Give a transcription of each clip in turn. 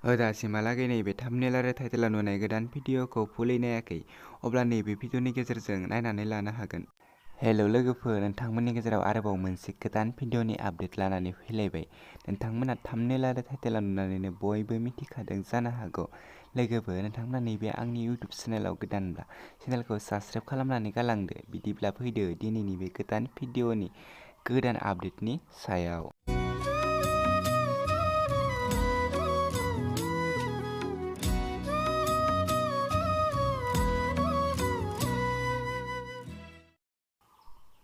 दासिमहालागै नैबे थाम्बनेल आरो टाइटेलाव नुनाय गोदान भिडिअखौ फुलै नायाखै अब्ला नैबे भिडिअनि गेजेरजों नायनानै लानो हागोन। हेलौ लोगोफोर, नोंथांमोननि गेजेराव आरोबाव मोनसे गोदान भिडिअनि आपडेट लानानै फैलायबाय। नोंथांमोना थाम्बनेल आरो टाइटेलाव नुनानैनो बयबो मिथिखादों जानो हागौ। लोगोफोर, नोंथांमोना नैबे आंनि इउटिउब चेनेलाव गोदानब्ला चेनेलखौ साबस्क्राइब खालामनानै गालांदो। बिदिब्ला फैदो दिनैनि बे गोदान भिडिअनि गोदान आपडेटनि सायाव।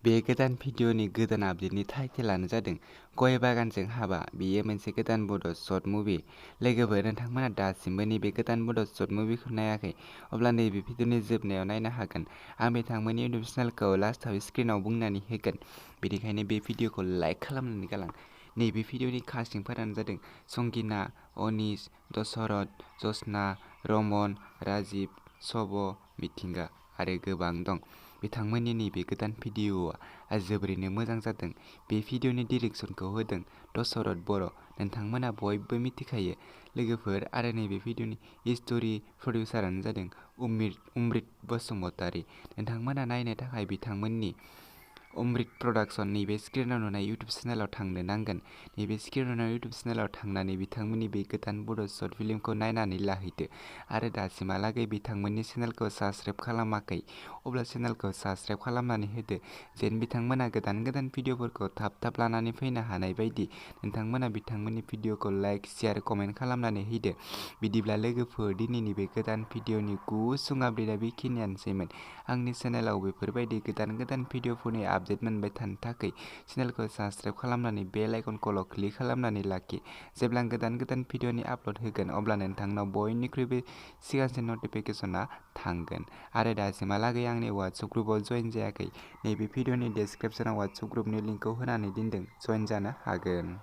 बे गोदान भिडिअनि गोदान आपडेटनि टाइटेलानो जादों गय बागानजों हाबा। बेयो मोनसे गोदान बड' शर्ट मुभि। लोगोफोर, नोंथांमोना दासिमबो नैबे गोदान बड' शर्ट मुभिखौ नायाखै अब्ला नैबे भिडिअनि जोबनायाव नायनो हागोन। आं बिथांमोननि इउटिउब चेनेलखौ लास्टआव स्क्रिनाव बुंनानै होगोन, बेनिखायनो बे भिडिअखौ लाइक खालामनानै गालां। नैबे भिडिअनि कास्टिंफोरानो जादों संगिना, अनिश, दशरथ, जशना, रमन, राजिब, शब, मिथिंगा आरो गोबां दं। बिथांमोननि नैबे गोदान भिडिअआ जोबोरैनो मोजां जादों। बे भिडिअनि डिरेक्सनखौ होदों दशरथ बर'। नोंथांमोना बयबो मिथिखायो लोगोफोर, आरो नैबे भिडिअनि स्ट'रि प्रडिउसारानो जादों अमृत बसुमतारी। नोंथांमोना नायनो थाखाय बिथांमोननि अमृत प्रडाक्शन नैबे स्क्रिनाव नुनाय इउटिउब चेनेलाव थांनो नांगोन। नैबे स्क्रिनाव नुनाय इउटिउब चेनेलाव थांनानै बिथांमोननि बे गोदान बड' शर्ट फिल्मखौ नायनानै लाहैदो। आरो दासिमहालागै बिथांमोननि चेनेलखौ साबस्क्राइब खालामाखै अब्ला चेनेलखौ साबस्क्राइब खालामनानै होदो, जेन बिथांमोना गोदान गोदान भिडिअफोरखौ थाब थाब लानानै फैनो हानाय बायदि। नोंथांमोना बिथांमोननि भिडिअखौ लाइक, शेयार, कमेन्ट खालामनानै होदो। बिदिब्ला लोगोफोर, दिनैनि बे गोदान भिडिअनि गुसुं आपडेटआ बेखिनियानोसैमोन। आंनि चेनेलाव बेफोरबायदि गोदान गोदान भिडिअफोरनि आपडेट मोनबाय थानो थाखाय चेनेलखौ साबस्क्राइब खालामनानै बेल आइकनखौल' क्लिक खालामनानै लाखि। जेब्ला गोदान गोदान भिडिअनि आपल'ड होगोन अब्ला नोंथांनाव बयनिख्रुइबो सिगांसिन नटिफिकेसनआ थांगोन। आरो दासिमहालागै आंनि वाट्सएप ग्रुपआव जइन जायाखै? नैबे भिडिअनि डेस्क्रिप्शनाव वाट्सएप ग्रुपनि लिंकखौ होनानै दोनदों, जइन जानो हागोन।